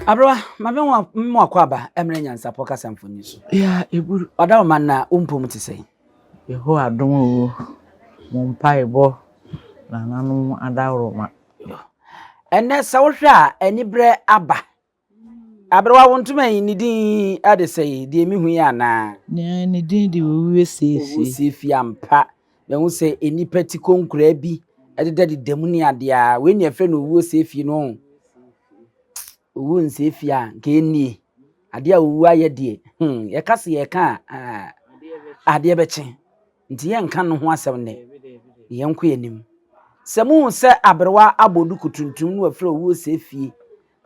Aberewa, ma me mo akɔ aba mmerɛ nyansapɔ kasa mfoni so. Ya, eburu. Ɔdaworoma na wo mpom te sɛn? Yehowa adom oo, mo mpaebɔ, nananom adaworoma. Ɛnnɛ sɛ wohwɛ a aniberɛ aba. Aberewa wo ntoma yi ne din de sɛn? Deɛ mehu yi anaa? Nea ne din de Owuo Seefie. Owuo Seefie ampa. Mahu sɛ nnipa ti konkoraa bi dedadeda mu ne adeɛ a, wei ne yɛfrɛ no Owuo Seefie no. Owu nsɛe fie a, nka ɛnnie. Adeɛ a owu ayɛ deɛ, hmm, yɛka sɛ yɛka a, adeɛ bɛkye. Nti yɛnka no ho asɛm nnɛ. Yɛnkɔ yɛn anim. Sɛ mohu sɛ aberewa abɔ duku tuntum na wafiri owuo sɛe fie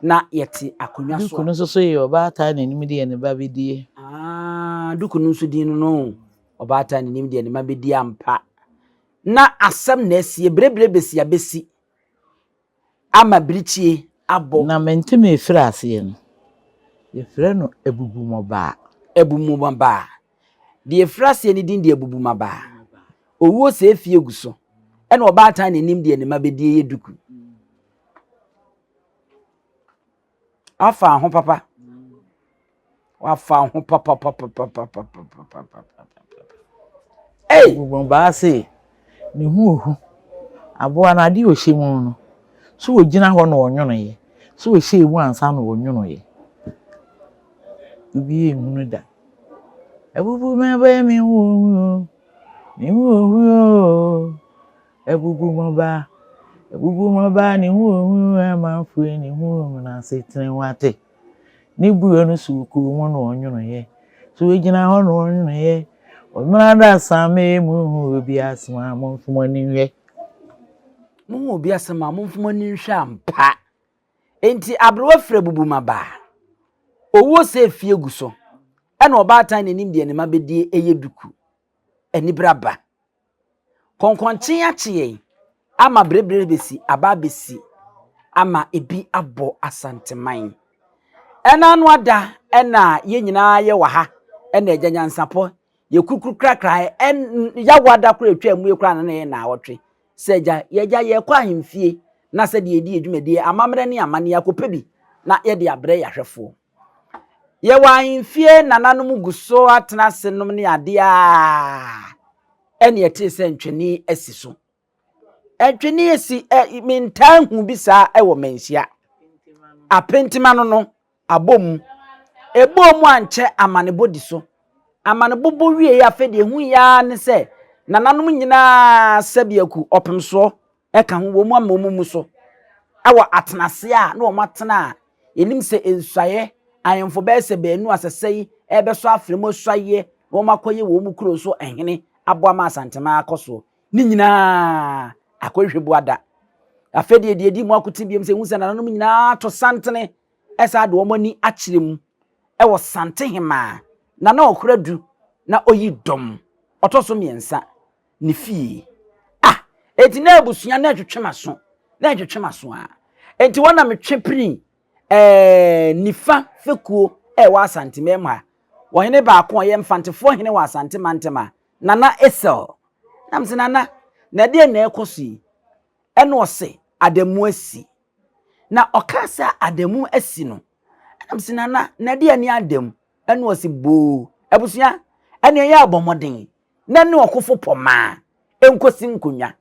na yɛte akonnwa so a. Duku no nso so yɛ ɔbaatan na anim deɛ ne ba bɛdie. Ah, duku no nso din no no, ɔbaatan na anim deɛ ne ma bɛdie ampa. Na asɛm na asie, berebere bɛsi abɛsi. ama birikyie abɔ. Na mente me firi aseɛ no, yɛfrɛ no abubumɔbaa. Abubumɔbaa. Deɛ ɛfiri aseɛ no din de abubumabaa. Owuo sɛe fie gu so. Ɛna ɔbaatan na ɛnim deɛ ne mma bɛdie yɛ duku. Afa ho papa. Wafa ho papapapapapapapapa. Ei! Bobɔbaa se ne ho ohu. Aboa no adeɛ ɔhyɛ mu no, so ɔgyina hɔ na ɔnwonoeɛ? So ɔhyɛɛ mu ansa na ɔnwonoeɛ? Obi nhunu da. Abubu m'aba me ho ohu o, me ho ohu o. Abubu m'aba, abubu m'aba ne ho ohu amanfoɔ ne ho ohu na asetena wate. Ne bue no so kɔɔ mu na ɔnwonoeɛ. So ɔgyina hɔ na ɔnwonoeɛ. Ɔmena adasamma mu obi asɛm a momfa mo ani nhwɛ. Mohu obi asɛm a momfa mo ani nhwɛ ampa. Enti aberewa firi abubumabaa. Owuo sɛ efie gu so. Ɛna ɔbaatan n'anim deɛ ne mma bɛdie ɛyɛ duku. Anibere aba. Kɔnkɔnkye akye yɛn ama berebere rebɛsi aba abɛsi ama ebi abɔ Asanteman. Ɛna ano ada ɛna yɛn nyinaa yɛ wɔ ha ɛna agya nyansapɔ yɛ kurukuru krakra ɛn yawo ada koro atwa mu ekura na na yɛ naawɔtwe sɛ agya yɛgya yɛkɔ ahemfie na sɛdeɛ yɛdi yɛ dwumadie amammerɛ ne amanneɛ akɔpɛ bi na yɛde abrɛ yɛahwɛfoɔ. Yɛwɔ ahemfie nananom gu so atena ase nom ne adeɛ a ɛne ɛtee sɛ ntwene asi so. Ntwene asi ɛ mentaa nhu bi saa ɛwɔ manhyia. Apentima no no abɔ mu. Ɛbɔɔ mu ankyɛ amanebɔ di so. Amanebɔ bɔ wie afei deɛ ɛhu yi ara ne sɛ nananom nyinaa sɛbiaku ɔpemsoɔ ɛka ho wɔn ama wɔn mu so wɔ atenaseɛ a na wɔn atena a yɛnim sɛ nsuaeɛ ahemfo bɛyɛ sɛ baanu asɛsɛ yi ɛrebɛsɔ afrɛ mu asuaeɛ na wɔn akɔyɛ wɔn mu kuro so ɛhene aboa ma Asanteman akɔ soɔ ne nyinaa akɔhwehwɛ bu ada. Afei deɛ deɛ ɛdi mu akote biom sɛ ɛhu sɛ nananom nyinaa to santene ɛsaa de wɔn ani akyerɛ mu ɛwɔ Santehemaa Nana Ɔkoradu na ɔyi dɔm ɔtɔ so mmiɛnsa ne fie. Ah! Enti na abusua na ɛtwetwe m'aso, na ɛtwetwe m'aso a. Enti wɔn na metwe pini ɛɛ nifa fekuo ɛwɔ Asante mɛm ha. Ɔhene baako a ɔyɛ Mfantefoɔ hene wɔ Asante mantam a, Nana Esel. Na mese Nana, na ɛdeɛn na ɛrekɔ so yi? Ɛna ɔse Adamu asi. Na ɔkaa sɛ Adamu asi no, ɛna mese Nana, na ɛdeɛn ne Adamu? Ɛna ɔse boo. Abusua, ɛne ɛyɛ abɔ mmɔden na ne ɔkofo pɔmaa nkosi nkonnwa,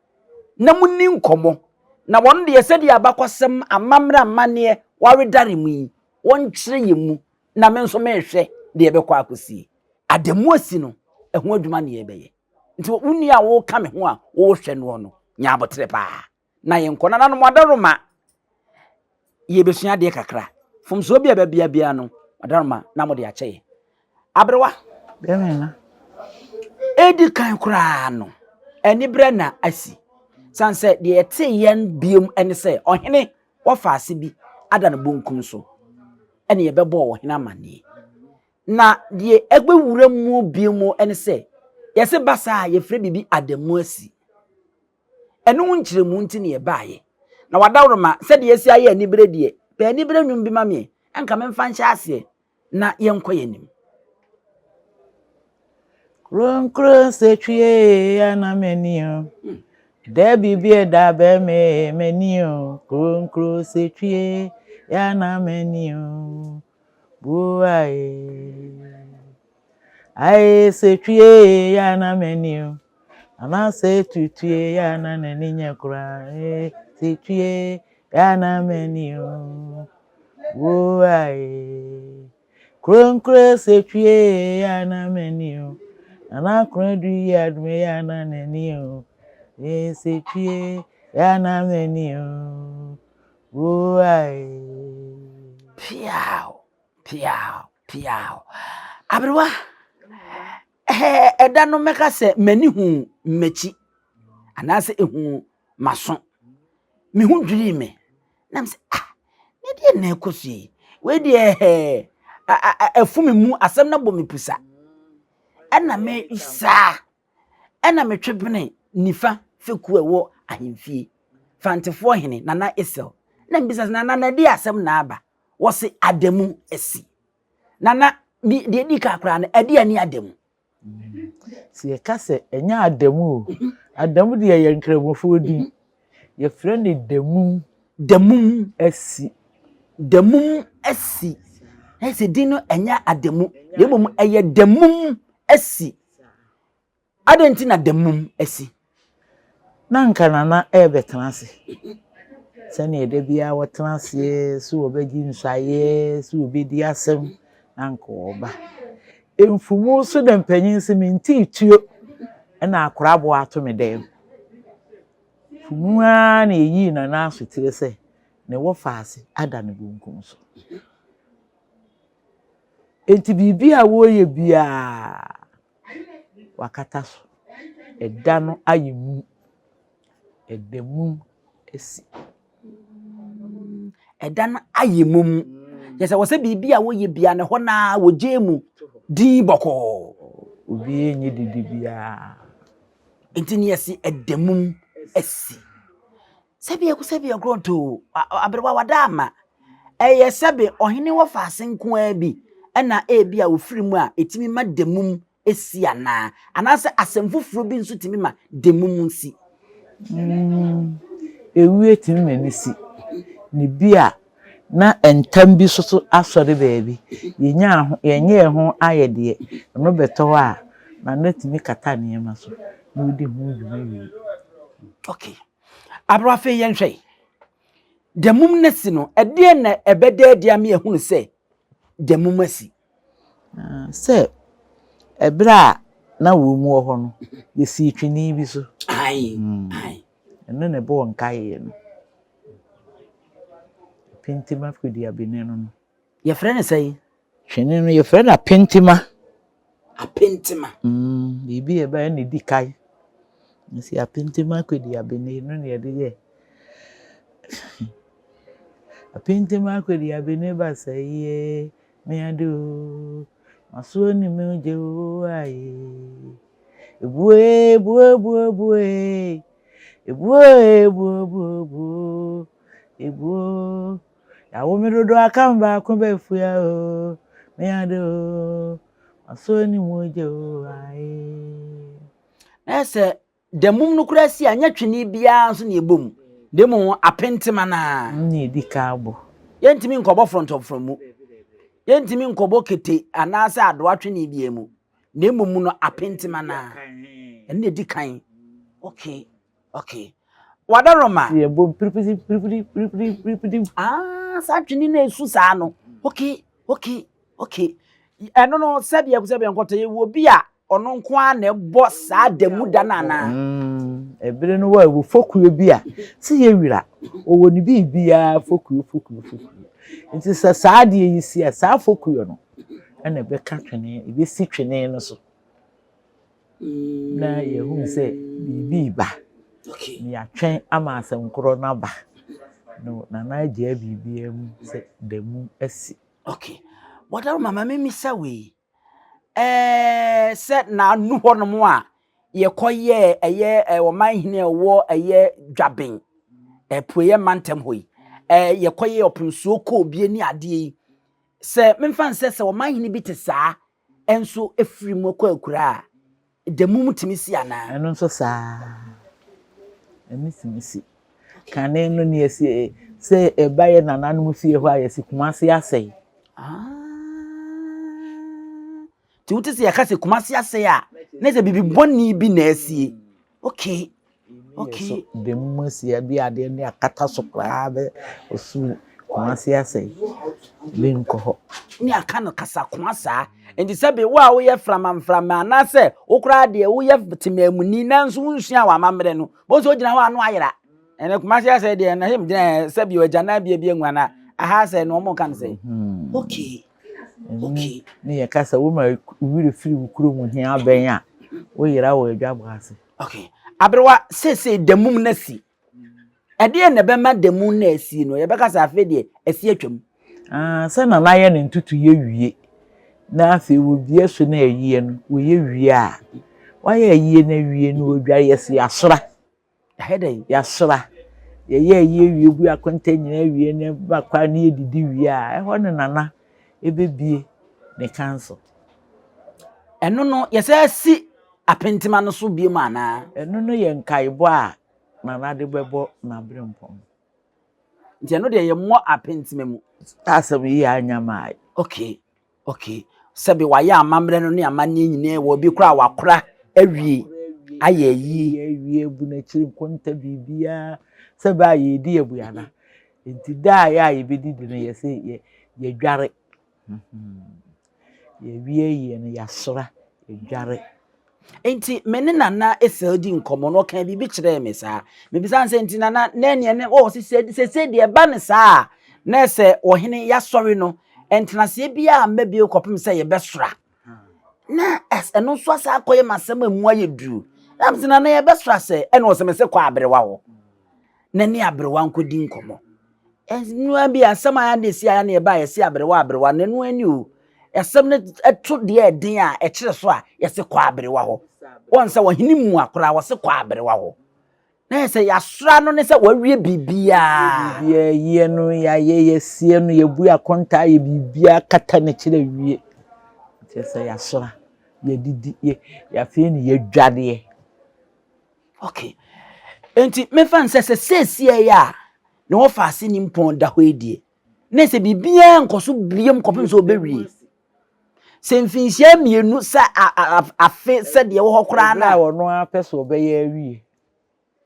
na munni nkɔmmɔ, na wɔn deɛ sɛdeɛ abakɔsɛm, amammerɛ, amanneɛ wɔawedare mu yi, wɔnkyerɛ yɛn mu, na me nso merehwɛ deɛ ɛbɛkɔ akɔsie. Adamu asi no, ɛho adwuma na yɛrebɛyɛ. Nti wo nua a woreka me ho a worehwɛ noɔ no, nya aboterɛ paa. na yɛnkɔ. Nananom adaworoma, yɛbɛsua adeɛ kakra. Mfomsoɔ bi a ɛbɛbea biara no, adaworoma na mode akyɛ yɛ. Aberewa, ɛdi kan koraa no, aniberɛ na asi. Sane sɛ deɛ yɛtee yɛn biom ne sɛ ɔhene wɔfa ase bi ada no bonkum so ɛne yɛbɛbɔɔ ɔhene amanneɛ. Na deɛ ɛbɛwura mu biom ne sɛ yɛse ba saa a yɛfrɛ biribi adamu asi. Ɛno ho nkyerɛmu nti na yɛbaeɛ. Na w'adaworoma, sɛdeɛ yɛasi ayɛ anibere deɛ, pɛ anibere nnwom bi ma me ɛ, anka memfa nhyɛ aseɛ na yɛnkɔ yɛn anim. Kronkron setwie ya na m'ani o. Da biribi ɛda bɛmɛ m'ani o. Kronkron setwie ya na m'ani o, buo ae. Ae setwie ya na m'ani o, anaasɛ tutue ya na n'ani nyɛ koraa ee, setwie ya na m'ani o, buo ae. Kronkro setwie ya na m'ani o, Nana Konadu yi adome ya na n'ani o, ee setwie ya na m'ani o, buo ae. Piaw, piaw, piaw. Aberewa, ɛɛ ɛda no mɛka sɛ m'ani hu m'akyi anaasɛ ehu m'aso. Me ho dwirii me. Na me sɛ ah, ne deɛ na ɛkɔ so yi. Wei deɛ ɛɛ ɛfu me mu asɛm no bɔ me pusa. Ɛna me saa ɛna metwe bene nifa fekuo ɛwɔ ahemfie. Fantefoɔ hene Nana Esel. Na mbisa sɛ Nana na ɛde asɛm na aba. Wɔse adamu asi. Nana deɛ ɛdi ka koraa no ɛde ani adamu. Sɛ yɛka sɛ ɛnyɛ Adamu o, Adamu deɛ yɛ nkramofoɔ din. Yɛfrɛ no Damum. Damum asi. Damum asi. Ɛsɛ din no ɛnyɛ Adamu, na mmom ɛyɛ Damum asi. Adɛn nti na damum asi? Na anka Nana rebɛtena ase sɛdeɛ da biara wɔtena aseɛ sɛ wɔbɛgye nsuaeɛ, sɛ wɔbɛdi asɛm, na anka ɔreba. Mfumu so na mpanyin se mentee tuo na akora aboa ato me dam. Mfumu ara na ɛyii Nana asotire sɛ ne wɔfaase ada ne bonkum so. Enti biribi a wɔreyɛ biara Wakata so. Ɛda no ayɛ mum. Ɛda mum asi. Ɛda no ayɛ mum. Kyerɛ sɛ wɔ sɛ biribi a wɔyɛ biara no hɔ no ara wɔgyae mu dinn bɔkɔɔ. Obiara nyɛ dede biara. Nti ne yɛse ɛda mum asi. Sɛbi ɛko sɛbi ɛkorɔntoo aberewa wada ama. Ɛyɛ sɛbe ɔhene wɔfaase nko ara bi na ebi a ofiri mu a etumi ma damum si anaa? Anaasɛ asɛm foforɔ bi nso tumi ma damum si? Mm, ewue tumi ma no si. Ne bi a na ntam bi nso so asɔre baabi. Yɛnyaa ho, yɛnyɛɛ ho ayɛdeɛ. Ɛno bɛtɔ hɔ a, na no tumi kata nneɛma so na wodi ho dwuma wie. Okay. Aberewa afei yɛnhwɛ. Damum no asi no, ɛdeɛn na ɛbɛda adi ama yɛahunu sɛ damum asi? Sɛ ɛberɛ a na wɔn wɔ hɔ no, yɛsii twene bi so. Ɛno na ɛbɔɔ nkaeɛ no. Apentema Kweduabene no no. Yɛfrɛ no sɛn? Twene no yɛfrɛ no apentema. Apentema. Mm, biribi a ɛbaeɛ na ɛdi kan. Nti apentema Kweduabene no na yɛde yɛ. Apentema Kweduabene ba sɛ yie, me ade o, masoɔ ni me gye o aye. Ebue, ebue, ebue, ebue, ebue, ebue, ebue, ebue, ebue. Yɛawo me dodo aka me baako bɛfua o, me ade o, masɔ ne mu gya o, ae. Na sɛ da mum no koraa si a, nyɛ twene biara nso na ɛbɔ mu, na mmom apentema no ara. Na ɛdi kan bɔ. Yɛntumi nkɔbɔ frɔntɔmfrɔm mu. Yɛntumi nkɔbɔ kete anaasɛ adowa twene biara mu, na mmom no apentema no ara. Ɛno na ɛdi kan. Okay. Okay. Wadaroma. Yɛ bom piripiri piripiri piripiri piripiri. Ah, saa twene na esu saa no. Okay, okay, okay. Ɛno no sɛdeɛ sɛdeɛ nkɔtɔ yɛ wɔ bi a ɔno nko ara na ɛbɔ saa da mu da no anaa. Mm, ɛbere no wɔ ɛwɔ fokuo bi a sɛ yɛ wira ɔwɔ ne biribiara fokuo fokuo fokuo. Nti sɛ saa adeɛ yi si a saa fokuo no ɛna ɛbɛka twene ɛbɛsi twene no so. na yɛhunu sɛ biribi reba, na yɛatwɛn ama asɛm korɔ no aba. No, Nana agyaa biribiara mu sɛ da mu asi. Okay. Wɔdaro mama memisa wei. Ɛɛ sɛ n'anu hɔnom a yɛkɔyɛɛ ɛyɛ ɔman hene a ɛwɔ ɛyɛ Dwaben, apueɛ mantam hɔ yi. Ɛɛ yɛkɔyɛɛ ɔpemsuo kɔɔ bie ne adeɛ yi. Sɛ memfa nsɛ sɛ ɔman hene bi te saa nso firi mu kɔ akuraa a, da mum tumi si anaa? Ɛno nso saa ara. Ɛno tumi si. Kane no nea ɛsi Sɛ ɛba yɛ nananom fie hɔ a yɛsi Kumasi asɛe. Ah. Nti wote sɛ yɛka sɛ Kumasi asɛe a, na sɛ biribi bɔne bi na asie. Okay. Okay. So dɛm mu asie bi adeɛ ne akata so koraa bɛ osu Kumasi asɛe. Bi nkɔ hɔ. Ne aka no kasakoa saa. Nti sɛbe wo a woyɛ framamframa anaasɛ wo koraa deɛ woyɛ temaamuni nanso wonsua w'amammerɛ no, bɔn sɛ wogyina hɔ a no ayera. Ɛnɛ Kumasi asɛe deɛ na him gyina sɛbi agyanan bia bi angu ana aha asɛe no wɔn ka no sɛ. Hmm. Okay. Okay. Ne yɛ kasa wo ma werɛ firi wo kurom hia abɛn a woyera wɔ adwabɔ ase. Okay. Aberewa seesei damum na si. Ɛdeɛ na ɛbɛma damu na asi no yɛbɛka sɛ afei deɛ asi atwam. Ah, sɛ nana yɛ ne ntotoyɛ wie na afei wɔbie so na ayie no wɔyɛ wie a wayɛ ayie no awie no wɔdware yɛsi asora. Yɛayɛ dɛn? Yɛasra. Yɛyɛ ayie wie bu akonta nyinaa wie na ba kwan na yɛdidi wie a, ɛhɔ ne Nana ɛbɛbie ne council. Ɛno no, yɛsan si apentema no so biom anaa? Ɛno no yɛ nkaebɔ a Nana de bɛbɔ n'aberempɔn. Nti ɛno deɛ yɛmmɔ apentema mu. Saa asɛm yi anya mae. Okay. Okay. Sɛbe wayɛ amammerɛ no ne amanneɛ nyinaa wɔ bi koraa wakora awie ayɛ ayie. Awie abu n'akyiri nkonta biribiara sɛ bɛ a yɛredi abuada. Nti da a yɛ a yɛbɛdidi no yɛsɛ yɛ yɛdware. Yɛwie ayie no yɛasra yɛdware. Nti me ne Nana Esel di nkɔmmɔ no ɔkaa biribi kyerɛɛ me saa. Mebisa no sɛ nti Nana na ɛneɛ ne ɔɔ sɛ sese deɛ ɛba ne saa a na ɛsɛ ɔhene yɛasɔre no ntenaseɛ biara mma bio kɔpem sɛ yɛbɛsora. Na ɛno nso asa akɔyɛ m'asɛm a emu ayɛ duru. Na mesɛ Nana yɛbɛsora sɛ ɛna ɔsɛ me sɛ kɔ aberewa hɔ. na ne aberewa nkɔdi nkɔmmɔ. Ɛnoa bi asɛm a na ɛsi a na ɛba a yɛse aberewa aberewa no ɛno ani o. Asɛm no ɛto deɛ ɛden a ɛkyerɛ so a yɛse kɔ aberewa hɔ. Wɔn sɛ ɔhene mu akora wɔse kɔ aberewa hɔ. Na yɛ sɛ yɛasora no ne sɛ wawie biribiara. Biribiara yie no yɛayɛ yɛasie no yɛbu akontaa yɛ biribiara kata ne kyerɛ wie. Kyerɛ sɛ yɛasora yɛdidi yɛ yɛafei ne yɛdwadeɛ. Okay. Enti mefa no sɛ sɛ seesie yi a na wɔfa ase ni mpɔn da hɔ yi deɛ na sɛ biribiara nkɔ so biam kɔpem sɛ ɔbɛwie sɛ mfinhyia mmienu sɛ afe sɛ deɛ wɔ hɔ koraa na a ɔno ara pɛ sɛ ɔbɛyɛ awie.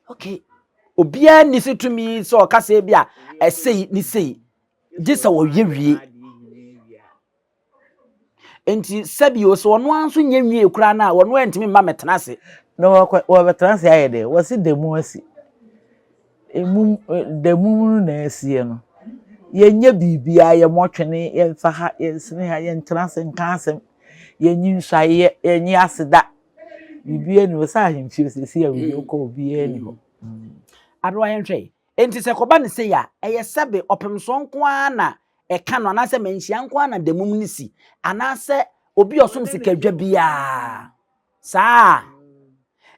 Okay. Obiara nni so tumi sɛ ɔka sɛ bi a ɛsei ne sei gye sɛ wɔyɛ wie. Nti sɛbi o sɛ ɔno ara nso nyɛ nwie koraa no a ɔno antumi mma mɛtena ase. Na wɔkɔ wɔbɛtena ase ayɛ dɛ wɔsi da mu asi emu da mu no na asie no yɛnyɛ biribiara yɛmmɔ twene yɛmfa ha yɛnsene ha yɛntena ase nka asɛm yɛnyi nsuaeɛ yɛnyi aseda biribiara ni hɔ sɛ ahemfie sɛsi a obi kɔ obiara ni hɔ. Aberewa yɛnhwɛ Enti sɛ ɛkɔba no sei a, ɛyɛ sɛbe ɔpemsoɔ nko ara na ɛka no anaasɛ manhyia nko ara na damum no si anaasɛ obi a ɔsom sikadwa biara saa.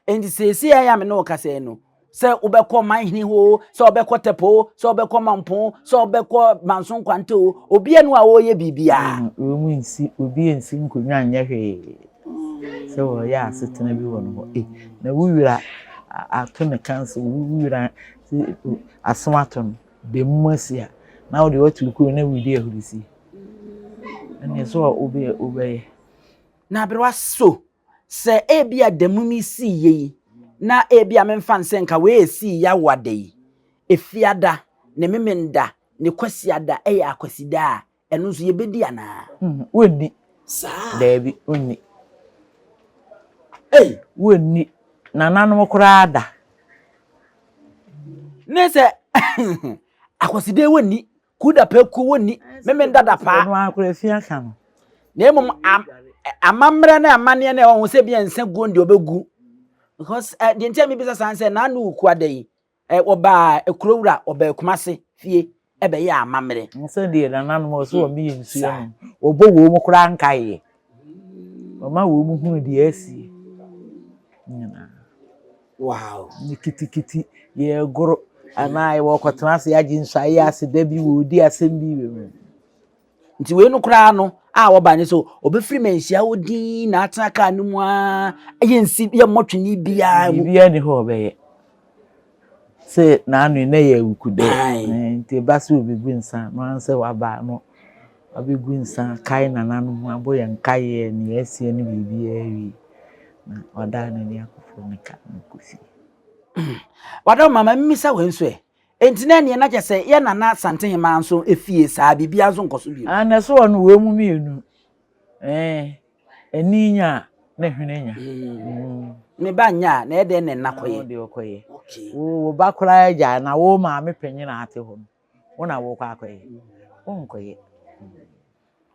Enti seesei a me ne wo kasa yi no, sɛ wobɛkɔ manhene hɔ o, sɛ wobɛkɔ tɛpɛ o, sɛ wobɛkɔ mampɔn o, sɛ wobɛkɔ manso nkwanta o, obiara ni hɔ a ɔreyɛ biribiara. Wɔn nsi, obi nsi nkonnwa nyɛ hwee. Sɛ wɔreyɛ asetena bi wɔ no hɔ. E, na wo wura ato ne kansa, wo wura asɛm ato no, da mu asi a, na wo deɛ woatu wo kuro na woredi ahurisie. Ɛnneɛ so a wobɛyɛ. Na aberewa so, sɛ ebia da mu yi sii yɛ yi, na ebia memfa no sɛ nka wei esii Yawoada yi, Efiada, ne Memenda, ne Kwasiada ɛyɛ Akwasida a, ɛno nso yɛbɛdi anaa? Mm, wonni. Saa? Daabi, wonni. Ei! Wonni. Nananom koraa da. Ne sɛ Akwaside wonni, Kudapɛ kuo wonni, Memenda da paa. Ɛno ara koraa fi aka no. Na mmom amammerɛ ne amanneɛ na ɛwɔ ho sɛ bi a nsa guo deɛ ɔbɛgu. Because eh, deɛ nti a mebisa saa sɛ naano wuku ada yi, eh, wɔbaa ekuro wura, wɔbaa Kumase fie ɛbɛyɛ amammerɛ. Sɛdeɛ nananom wɔ so wɔn yɛ nsuo no, wɔbɔ wɔn mu koraa nkaeɛ. Wɔma wɔn mu hunu deɛ asie nyinaa. Wow. Ne kitikiti yɛregoro anaa wɔkɔtena ase agye nsu ayɛ ase da bi wɔredi asɛm bi wɔ mu. Nti wei no koraa no a wɔba ne so ɔbɛfiri manhyia wo din na atena kaa no mu aa yɛnsi yɛmmɔ twene biara mu. Biribiara ni hɔ ɔbɛyɛ. Sɛ n'ano yi na ɛyɛ awukudɛ. Nti ɛba sɛ ɔbɛgu nsa no ara sɛ waba no wabɛgu nsa kae nananom ho abɔ yɛn nkaeɛ nea asie ne biribiara awie na wadan n'ani akɔforo ne ka na ɔkɔ fie. Wadɔ mama mmisa wei nso ɛ. Enti na ɛneɛ na kyɛ sɛ yɛ nana Santehemaa nso efie saa biribiara nso nkɔ so bio. Ah na so ɔno wɔ mu mmienu. Ɛɛ ani nya a na hwene nya. Mm. Me ba nya a na ɛdɛn na ɛna kɔyɛ. Wo deɛ ɔkɔyɛ. Okay. Wo wo ba koraa agya na wo maame panyin a ate hɔ no wo na wokɔ akɔyɛ. Wonkɔyɛ.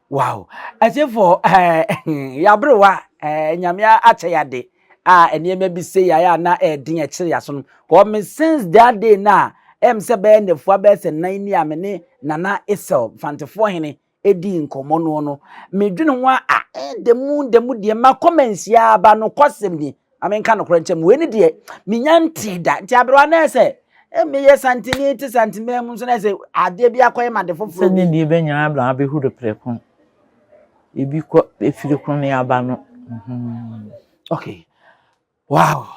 Wow. Atiefo eh, yɛaberewa eh, nyame akyɛ yɛade a nneɛma bi sei ayɛ a na ɛden ɛkyere yɛaso no. Kɔ me since that day na ɛm sɛ bɛyɛ nnafua bɛyɛ sɛ nan ni a me ne Nana Esel Mfantefoɔ hene ɛdii nkɔmmɔ noɔ no, medwene ho a ah, eh, da mu da mu deɛ ma comments yi aba no kɔsɛm ni. Ma menka nokorɛ nkyɛm wei ne deɛ menya ntee da nti aberewa na ɛsɛ eh, meyɛ santene te santemaa mu nso na ɛsɛ adeɛ bi akɔyɛ ma de foforɔ bi. Sɛ ne deɛ bɛnyina abena abɛhuru prɛko ebi kɔ efiri ko ne aba no. Mhm. Okay. Wow.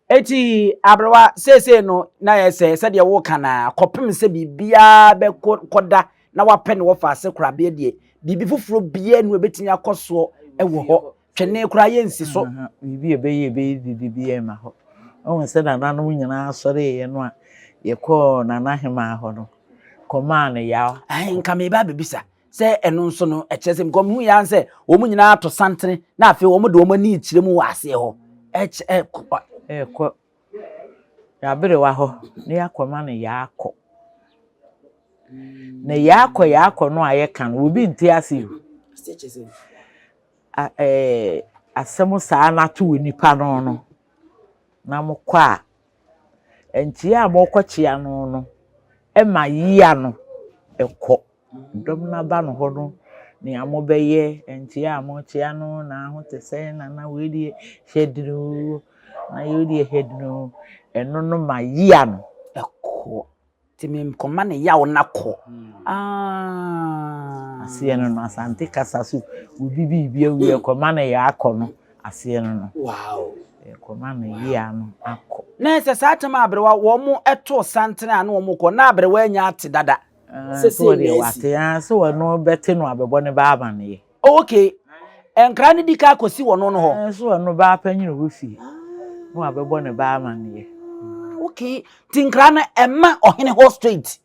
Eti aberewa seesei no na yɛ sɛ sɛdeɛ woka na kɔpem sɛ biribiara bɛkɔ kɔda na wapɛ ne wɔfa ase korabea deɛ biribi foforɔ biara nu ɛbɛtumi akɔ soɔ wɔ hɔ. Twene koraa yɛnsi so. Biribi a ɛbɛyɛ ɛbɛyɛ dede biara mma hɔ. Wohu sɛ nananom nyinaa sɔreeɛ no a, yɛkɔɔ Nana Hemaa hɔ no, kɔmaa no yaw. Ae, nka mereba abɛbisa sɛ ɛno nso no, ɛkyerɛ sɛ, because mehu yɛ ara sɛ wɔn nyinaa ato santene na afei wɔn de wɔn ani rekyerɛ mu wɔ aseɛ hɔ. Ɛkyɛ, ɛ, Ɛrekɔ yɛaberewa hɔ na yɛakɔma no yaakɔ. Na yaakɔ yaakɔ no a yɛka no, obi nte ase o. asɛm saa no ato onipa no no, na mokɔ a, nkyea a mokɔkyea no no ma yea no kɔ. Dɔm no aba no hɔ no, nea mobɛyɛ, nkyea a mokyea no, na ho te sɛn, nana wei deɛ hyɛ den oo, na wei deɛ hyɛ den oo, ɛno no ma yea no kɔ. Nti me nkɔma ne yaw na kɔ. Ah. Aseɛ no no Asante kasa so obi biribi awu yɛkɔma no yɛ akɔ no aseɛ no no. Wow. Yɛkɔma no yea no akɔ. Na ɛsɛ saa tam a aberewa wɔn ɛto santene a na wɔn kɔ na aberewa anya ate dada. Sɛ sɛ deɛ wate ah sɛ wɔn bɛte no abɛbɔ ne ba amaneɛ. Oh, okay. Nkra no di ka kɔsi wɔn no hɔ. Nso ɔno baa panyin wɔ fie na wabɛbɔ ne ba amaneɛ. Okay. Nti nkra no ɛma ɔhene hɔ straight.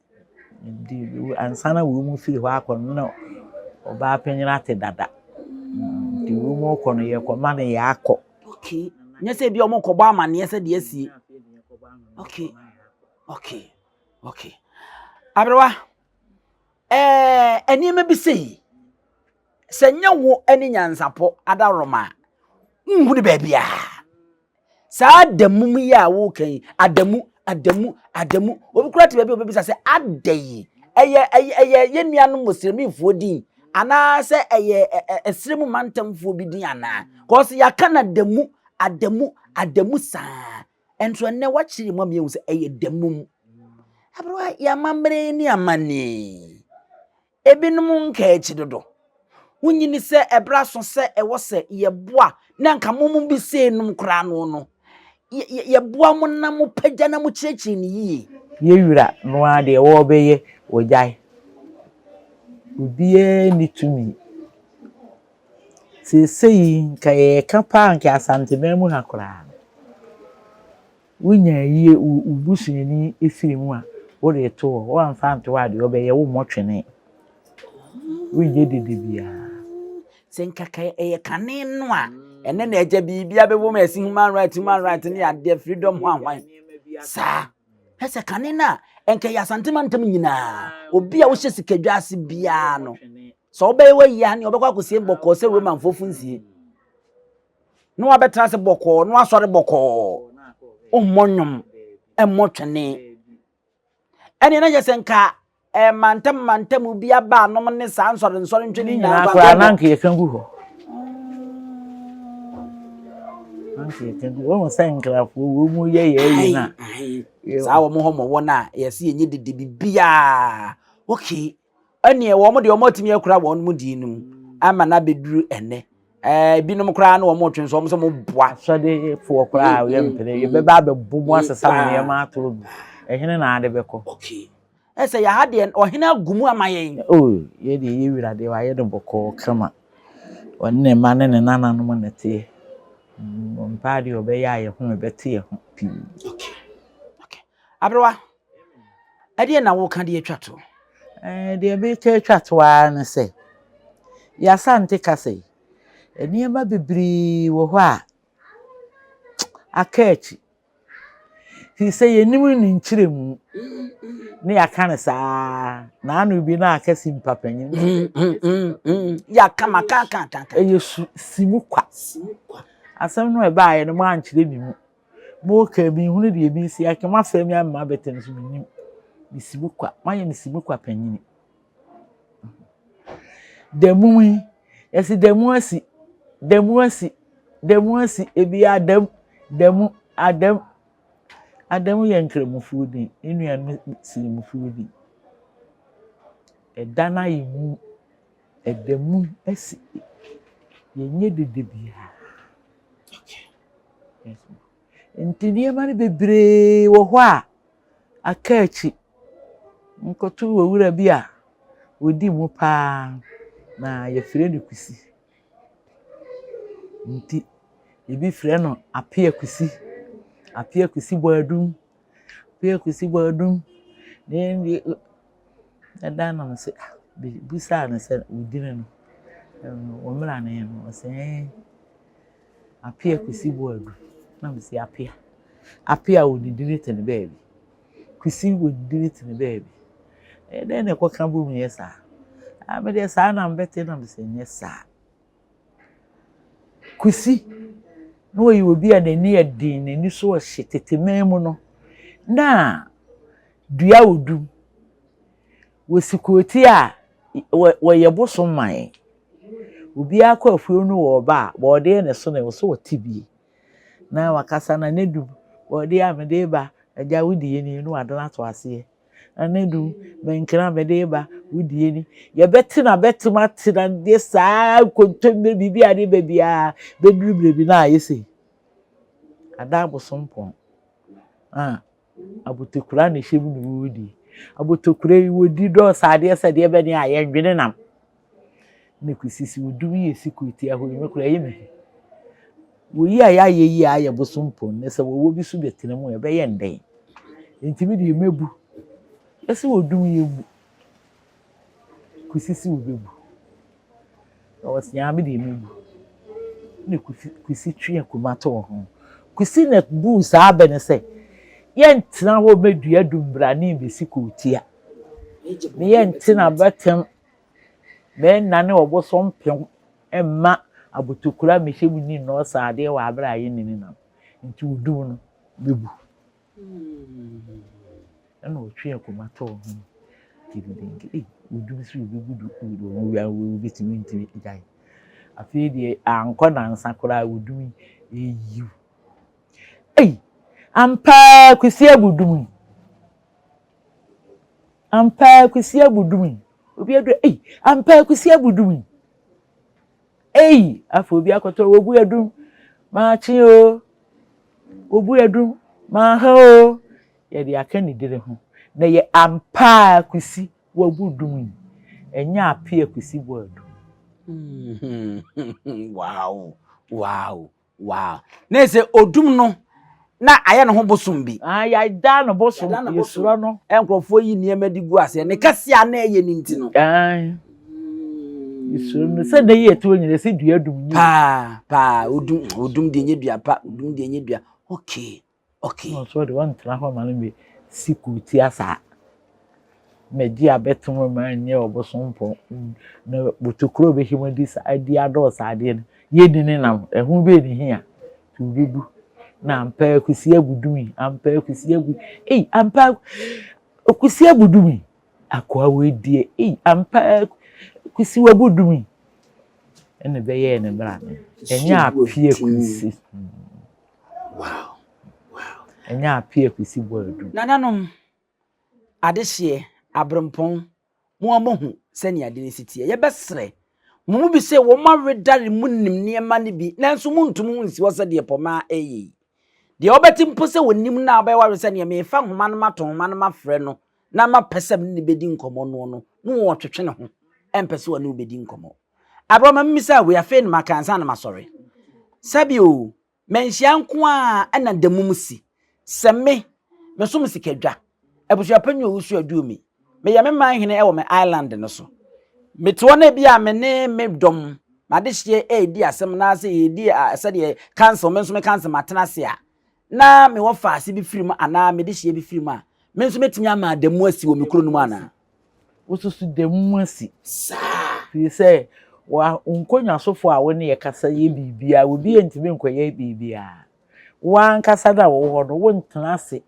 Nti ansa na wɔn mu firi hɔ akɔ no na ɔbaa panyin ate dada. Nti wɔn mu kɔ no yɛkɔma no yɛ akɔ. Okay. Nyɛ sɛ ebi wɔn kɔbɔ amaneɛ sɛ deɛ asie. Okay. Okay. Okay. Aberewa. Ɛɛ nneɛma bi sei, sɛ nyɛ wo ne nyansapɔ adaworoma a, wonhu no baabiara. Saa adamu mu yi a woka yi, adamu, adamu, adamu. Obi kura te baabi a obebisa sɛ ada yi, ɛyɛ ɛyɛ ɛyɛ yɛn nuanom Muslimifoɔ din anaasɛ ɛyɛ ɛsrɛ mu mantamfoɔ bi din anaa? Kɔɔso yɛaka no adamu, adamu, adamu saa. Nso ɛnnɛ woakyerɛ mu ama yɛahu sɛ ɛyɛ da mum. Aberewa yɛ amammerɛ ne amanneɛ. Ebinom nka akyi dodo. Wonyini sɛ ɛberɛ aso sɛ ɛwɔ sɛ yɛboa na nka mo mu bi sei nom koraa no no. Yɛboa mo na mo pagya na mo kyerɛkyerɛ no yie. Yɛ wura no ara deɛ wɔbɛyɛ wɔgyae. Obiara nni tumi. Seesei nka yɛreka paa nka Asanteman mu ha koraa no, wonya ayie wo wo busuani firi mu a, wode reto hɔ. Woamfa anto hɔ a deɛ wobɛyɛ wommɔ twene. Wonyɛ dede biara. Sɛ nka ka ɛyɛ kane no a, ɛnɛ na agya biribi abɛbɔ mu ɛsi human right human right ne adeɛ freedom ho ahwan saa. Ɛsɛ kane no a, nka ɛyɛ Asante mantam nyinaa obi a wohyɛ sikadwa ase biara no. Sɛ wobɛyɛ w'ayi a, nea ɔbɛkɔ akɔsie bɔkɔɔ sɛ Romanfoɔ funsie. Na wabɛtena ase bɔkɔɔ, na wasɔre bɔkɔɔ. Wommɔ nnwom, mmɔ twene. Ɛnneɛ na kyerɛ sɛ nka eh, mantam mantam bi aba anom ne saa nsɔre nsɔre ntwene Ne nyinaa nyinaa koraa na nka yɛka gu hɔ. Na nka yɛka gu hɔ. Wohu sɛ nkrafoɔ wɔ mu yɛ yɛ ayi no a. Saa wɔn hɔ mɔwɔ no a yɛse yɛnyɛ dede bibiaa. Okay. Ɛneɛ wɔn deɛ wɔn atumi akura wɔn mu din no mu ama no abɛduru ɛnɛ. Ɛɛ ebinom koraa na wɔn retwe nso wɔn sɛ wɔn boa. Asɔdefoɔ koraa yɛ mpene yɛbɛba abɛbɔ mu asesa mo nneɛma ato gu. Ɛhene na ade bɛkɔ. Okay. Ɛsɛ yɛ ha deɛ ɔhene agu mu ama yɛn. Oh, yɛ deɛ yɛ wura deɛ wayɛ no bɔkɔɔ kama. Ɔne ne mma ne ne nananom na ɛteɛ. Ɔmpɛ adeɛ ɔbɛyɛ a yɛ ho ɛbɛte yɛ ho pii. Okay. Okay. Aberewa, ɛdeɛ na woka de atwa to? Ɛɛ, deɛ meka atwa to ara ne sɛ, yɛ Asante kasa yi, nneɛma bebree wɔ hɔ a aka akyi. Firi sɛ yɛnim ne nkyerɛmu ne yɛaka no saa na ano bi na aka simpa panyin. Yɛaka ma ka ka ka. Ɛyɛ su si mu kwa. Asɛm no ɛbaeɛ no moankyerɛ me mu. Moka menhunu deɛ mesi aka moafrɛ me ama abɛtɛ no so mennim. Mesi mu kwa. Moayɛ me si mu kwa panyini. Da mu yi, yɛsi da mu asi, da mu asi, da mu asi, ebi adam, da mu, adam. Adam yɛ nkramofoɔ din, ne nuanom sirimufoɔ din. Ɛda no ayɛ mu, ɛda mu asi. Yɛnyɛ dede biara. Nti nneɛma no bebree wɔ hɔ a aka akyi. Mekɔtoo owura bi a ɔdi mu pa ara, na wɔfrɛ no Kusi. Nti ebi frɛ no Apea Kusi, Apea Kusi Boadum, Apea Kusi Boadum. Ne ɛda no na mese ah, mebisaa no sɛ wo din no, wo mmrane no? Ɔse ɛɛ. Apea Kwesi Boadu. Na mese Apea. Apea wɔ ne dini te ne baabi. Kwesi wɔ ne dini te ne baabi. Ɛyɛ dɛn na ɛkɔka bom yɛ saa? Ah, me deɛ saa na mbɛte na mese nyɛ saa. Kwesi, na ɔyɛ obi a n'ani yɛ den, n'ani so ɔhye tete man mu no. Na dua odum. Wɔsi kurotia a, wɔyɛ bosom ma yɛn. Obiara kɔ afuom no wɔ ɔba a, bɔɔdeɛ na ɛso no, ɛwɔ sɛ ɔte bi. Na wakasa na ne dum, bɔɔdeɛ a mede reba, agya wo deɛ nie, na wade no ato aseɛ. Na ne dum, mankini a mede reba, wo deɛ ni. Yɛbɛte na bɛtem ate na deɛ saa nkontommire biribi a de ba biara, bɛduru berɛ bi na ayɛ sei. Ada abosompɔn. Ah. Abotokura na ɛhyɛ mu na wɔredi. Abotokura yi wɔdi dɔɔso adeɛ sɛ deɛ bɛne a yɛndwene nam. Na kɔsisi odum yi ɛsi kurotia hɔ yi me koraa ɛyɛ me hu. Wɔyi a yɛayɛ yi a ayɛ bosompɔn na sɛ wɔwɔ bi so bɛtena mu a ɛbɛyɛ ndɛn. Nti me deɛ mɛbu. Yɛsɛ odum yɛmmu. Kosi sɛ obebu. Na ɔse aa me deɛ mɛbu. Ɛna Kosi Kosi twe akuma too ho. Kosi na buu saa abɛ no sɛ, yɛntena hɔ mmɛdua dumbrane mmɛsi kootia. Ne yɛnte n'abatam mɛnnane ɔbosompem mma abotokura mmɛhyɛ mu nni nnɔɔsa adeɛ wɔ aberɛ a yɛnni ne nam. Nti odum no bɛbu. Ɛna ɔtwee akonnwa too ho gidigidi. Ei, odum sɛ obebu du owia wobɛtumi ntumi gyae. Afei deɛ ankɔ nansa koraa odum yi eyiw. Ei, ampa Kwesi abu dum yi. Ampa Kwesi abu dum yi. Obi adu ei, ampa Kwesi abu dum yi. Ei, afei obi akɔtɔ obu adum. Maakye o. Obu adum, maha o. Yɛde aka ne dire ho. Na yɛ ampa a Kwesi wabu dum yi. Ɛnyɛ ape a Kwesi bɔ adum. Wow, wow, wow. Na ɛsɛ odum no na ayɛ ne ho bosom bi. Ah, yɛada no bosom, yɛsuro no. Nkurɔfoɔ yi nneɛma de gu aseɛ. Ne kɛseɛ a na ɛyɛ ne nti no. Yɛsuro no sɛ na yɛ ɛtoɔ nyina sɛ dua dum nyɛ. Paa, paa, odum, odum deɛ nyɛ dua pa, odum deɛ nyɛ dua. Okay. Okay. Na ɔsɔ de wɔntena hɔ ma no bɛ si kurotia saa. Na gye abɛto mu ma nyɛ ɔbosompɔn na botokuro bɛhyɛ mu adi saa adi adɔɔ saa adeɛ no. Yɛdi ne nam ɛho bɛɛ ne hia nti wobɛbu. Na ampa akusi abu dumi ampa akusi abu ei ampa akusi abu dumi akoa wei deɛ ei ampa akusi wabu dumi ɛna bɛyɛɛ ne mmara no ɛnyɛ apia kusi. Wow. Wow. Ɛnyɛ ape akwesi bɔ adu. Nananom, adehyeɛ, aberempɔn, mo a moahu sɛnea ade no si teɛ, yɛbɛsrɛ mo mu bi sɛ wɔn awedare mu nim nneɛma no bi, nanso montum nsi hɔ sɛdeɛ pɔmaa ɛyɛ yi. Deɛ wobɛte mpo sɛ wɔnim no a wobɛyɛ w'adwene sɛ neɛ merefa nhoma no mato nhoma no mafrɛ no na mapɛ sɛ me ne no bɛdi nkɔmmɔ noɔ no, na ɔretwetwe ne ho, ɛmpɛ sɛ ɔne wo bɛdi nkɔmmɔ. Aberɛ ma memmisa wei afei na maka ansa na masɔre. Sɛbi o, manhyia nko ara na da mum si. Sɛ me, mesom sikadwa, abusuapanyin Owusu Aduomi, meyɛ me man hene wɔ me island no so. Mete hɔ na ebi a me ne me dɔm, m'adehyeɛ redi asɛm anaasɛ yɛredi sɛdeɛ council, me nso me council matena ase a, na mewɔ faase bi firi mu anaa me dehyeɛ bi firi mu a, me nso mɛtumi ama adamu asi wɔ me kuro no mu anaa? Wosusu da mu asi. Saa. Firi sɛ wo nkonnwasofo a wo ne yɛ kasa yɛ biribiara, obi ntumi nkɔyɛ biribiara. Wo ankasa na wowɔ hɔ no, wontena ase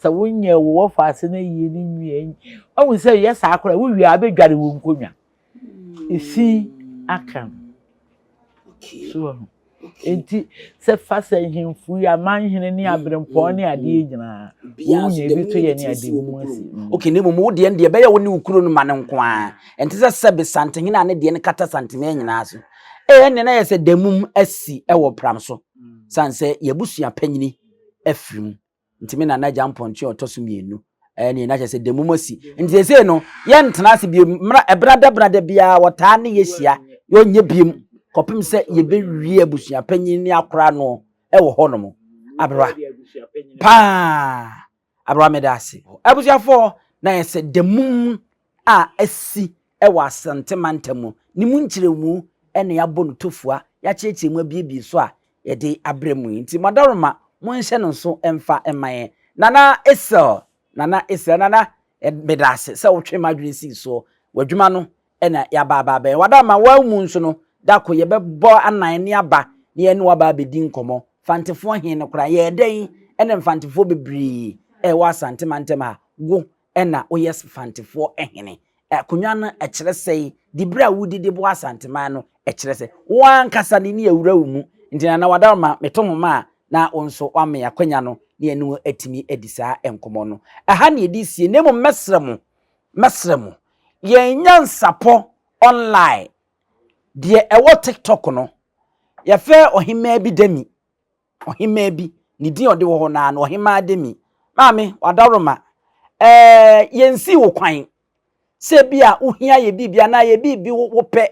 sɛ wonyɛ wo wɔfaase no ayie no nwie. Ɔhu sɛ yɛ saa koraa, wowie a wobɛdware wo nkonnwa. Efi aka no. So wahu. Enti sɛ fa sɛ nhemfo yi, amanhene ne aberempɔn ne adeɛ nyinaa, wɔn nyinaa ebi to yɛ ne ade mu asi. Okay, na mmom wo deɛ deɛ ɛbɛyɛ wo ne wo kuro no ma no nko ara. Ɛnte sɛ sɛbe santehene a ne deɛ no kata santeman nyinaa so. Ee, ɛnneɛ na yɛ sɛ damum asi wɔ pram so. Sane sɛ yɛabusua panyini afiri mu. Nti me nana agya mpɔnkye a ɔtɔ so mmienu ɛne na kyerɛ sɛ da mu asi. Nti seesei no yɛntena ase bio mmra ɛbrada brada biara wɔtaa ne yɛhyia yɛnyɛ biom kɔpem sɛ yɛbɛwie abusua panyin ne akora no ɛwɔ hɔ nom. Aberewa paa aberewa meda ase. Abusuafoɔ na yɛ sɛ da mu a asi wɔ Asante mantam mu ne mu nkyerɛmu na yɛabɔ no tofua, yɛakyerɛkyerɛ mu abiebie so a yɛde abrɛ mu yi. Nti mo adaworoma monhyɛ no nso mfa mma yɛn. Nana Esel, Nana Esel, Nana meda ase sɛ wotwe m'adwene sii soɔ. W'adwuma no na yɛaba aba abɛyɛ. W'adaworoma woawu mu nso no, da ko yɛbɛbɔ anan ne aba na yɛne wo aba abɛdi nkɔmmɔ. Mfantefoɔ he no koraa, yɛyɛ dɛn ne Mfantefoɔ bebree a ɛwɔ Asante mantam ha, wo na woyɛ Mfantefoɔ hene. Akonnwa no kyerɛ sɛe, diberɛ a wodi de boa Asanteman no kyerɛ sɛ wo ankasa ne ni awura wo mu. Nti Nana Wadaroma meto nhoma a na wo nso woama yɛn akwanya no na yɛne wo atumi adi saa nkɔmmɔ no. Ɛha na yɛde sie na mmom mɛsrɛ mo, mɛsrɛ mo, yɛn nyansapɔ online, deɛ ɛwɔ TikTok no, yɛfrɛ ɔhemmaa bi Dami, ɔhemmaa bi, ne din a ɔde wɔ hɔ no ara no, Ɔhemmaa Demi. Maame, w'adaworoma, ɛɛ, yɛnsii wo kwan sɛ bi a wohia yɛ biribi anaa yɛ biribi wopɛ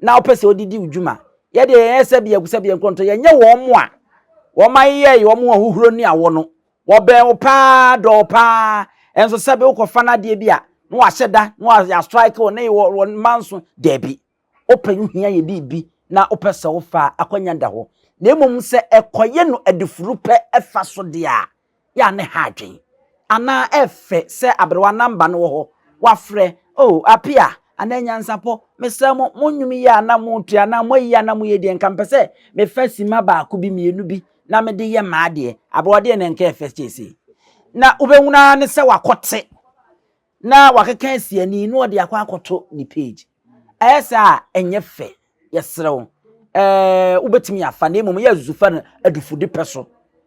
na wopɛ sɛ wode di wo dwuma. Yɛ deɛ yɛnyɛ sɛ bi agu sɛ bi nkorɔntɔ, yɛnyɛ wɔn mo a wɔn ayeyɛ wɔn ho ahuhuro ne awɔ no. Wɔbɛn wo paa, dɔ wo paa, ɛnso sɛ bi wokɔfa no adeɛ bi a, na wahyɛ da, na wastrike wo ne wɔ mma nso, daabi. Wopɛ no hia yɛ biribi na wopɛ sɛ wofa a, akwanya da hɔ. Na mmom sɛ ɛkɔyɛ no adifuru pɛ fa so deɛ a, yɛ a ne ha adwen. Anaa ɛfɛ sɛ aberewa namba no wɔ hɔ, wafrɛ, oh, Apia, anaa Nyansapɔ, mesrɛ mo, mo nnwom yi a na moto anaa mo ayi a na moyɛ deɛ, nka mpɛ sɛ mefa simma baako bi, mmienu bi na mede yɛ m'adeɛ. Aberewa deɛ na nka ɛfɛ seesei. Na wobɛhunu ara ne sɛ wakɔte na wakeka asi ani na ɔde akɔ akɔto ne page. Ɛyɛ saa a, ɛnyɛ fɛ. Yɛsrɛ wo, ɛɛ wobɛtumi afa na mmom yɛ asusu fa no adufode pɛ so.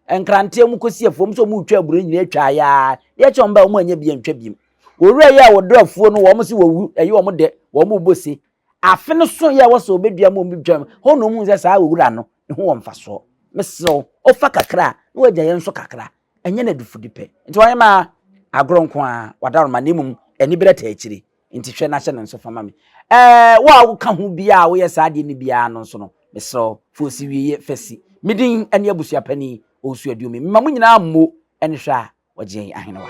Nkranteɛ mu kɔsi afuo mu sɛ wɔn retwa aburo nyinaa atwa ayaa. Deɛ kyɛ wɔn ba wɔn anya bi antwa biem. Owura yi a wɔdɔ afuo no wɔn se wɔwu ɛyɛ wɔn dɛ wɔn rebɔ se. Afe no so yɛ wɔ sɛ wɔbɛdua mu wɔn bɛtwa mu. Hɔ na wɔn hu sɛ saa owura no ne ho wɔ mfasoɔ. Mesrɛ wo, wofa kakra a na wagya yɛn nso kakra. Ɛnyɛ no adufode pɛ. Nti wɔn maa agorɔ nko ara wadaroma na mmom aniberɛ taa akyire. Nti hwɛ na hyɛ no nso fa ma me. Ɛɛ wo a woka ho biara a woyɛ saa adeɛ no biara no nso no, mesrɛ wo, fa osi wieɛ fa si. Me din ne abusua panin Owusu Aduomi. Mema mo nyinaa mmo ne hwɛ a wɔgye yɛn ahenewa.